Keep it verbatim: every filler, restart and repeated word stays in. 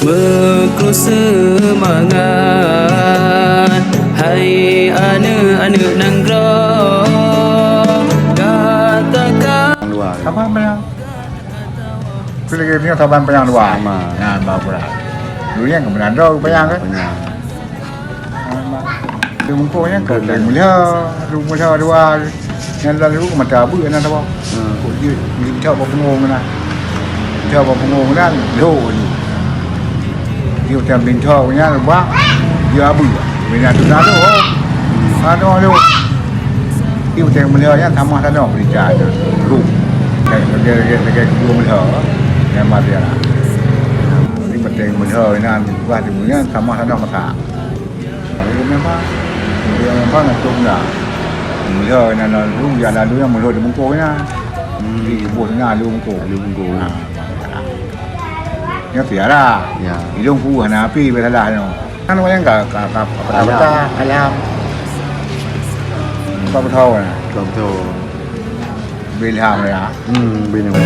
Beukru seumangat, hai aneuëk-aneuëk nanggroe, gata ka Luar. Saban panyang. Keu lagée nyoe saban panyang dua. Sama. Nah, ba pura. Dulu nyang keumeunadô panyang kan? Panyang. Di Bungkôh nyan ka Bungkôh. Mulia, Mulia dua. Nyan lalu mata abu na tawa. Hmm. Kok dia minta ba punggung na. Minta ba punggung na, lho ni. Dia utai minta punya ba dia abu. Bina tu lalu. Ano lu. Dia utai Mulia nyan sama sana berita tu. Lu. Kayak dia dia dia kedua Mulia. Yang mati lah. Ini penting Mulia ni buat dia punya sama sana mata. Lalu memang, dia memang nak tunggu dah. Mula na lalu, ya lalu yang mula di Bungkôh na. Hmm. Di Bungkôh na, lalu Bungkôh. Lalu Bungkôh. Ha. Ya tiara. Ya. Ilung ku hana api bersalah no. Kan orang ka ka ka ka Alam. Kata alam. Kau tahu na. Kau tahu. Bilham ya. Hmm, benar.